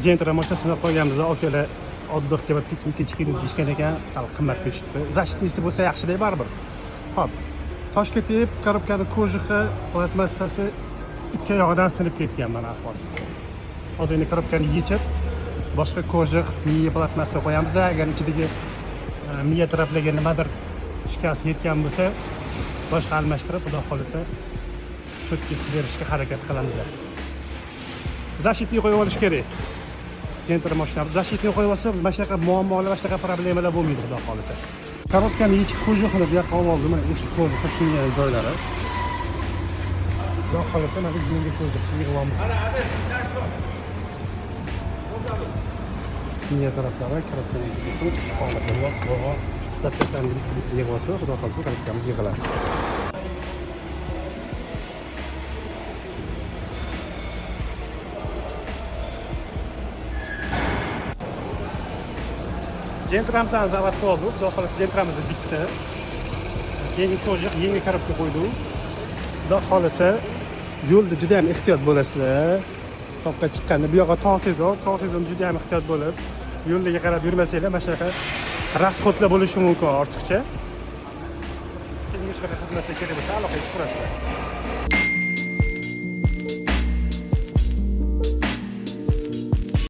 Gentra mashinasini qo'yganmiz, akalar отдых ga bir piknikka chiqaylik deyishgan ekan, sal qimmatga tushibdi. Защитный si bo'lsa yaxshida baribir. Xo'p, toshga tegib, коробка ni кожух i, plastmassasi ikki oyog'idan sinib ketgan mana ahvol. Hozir endi коробка ni yechib, boshqa кожух, miya plastmassa qo'yamiz. Agar ichidagi miya taraflarga nimadir shikast yetgan bo'lsa, boshqa almashtirib, xudo xohlasa, чётко qilib berishga harakat qilamiz. Защитный qo'yib olish kerak. Gentra mashinamiz защитный qo'yib olsa, mana shunaqa muammolar, mana shunaqa problemalar bo'lmaydi, xudo xohlasa. Коробка ni yechib, кожух ini bu yoqqa olib oldim. Mana eski кожух i singan joylari. Xudo xohlasa, mana yangi кожух yig'ib olamiz. Miya taraflari, коробка ni zapchastlarni bitta yig'ib olsa, xudo xohlasa, коробка miz yig'iladi. Gentramizni zavod qilib oldik. Xudo xohlasa, Gentramizni bitta. Yangi кожух, yangi коробка qo'ydik. Xudo xohlasa, yo'lda juda ham ehtiyot bo'lasizlar. Toqqa chiqqanda bu yoqqa tog' sezon, tog' sezon juda ham ehtiyot bo'lib, yo'lga qarab yurmasanglar, mana shunaqa расход lar bo'lishi mumkin ortiqcha. Kimga shunaqa xizmatlar kerak bo'lsa, aloqaga chiqarasizlar.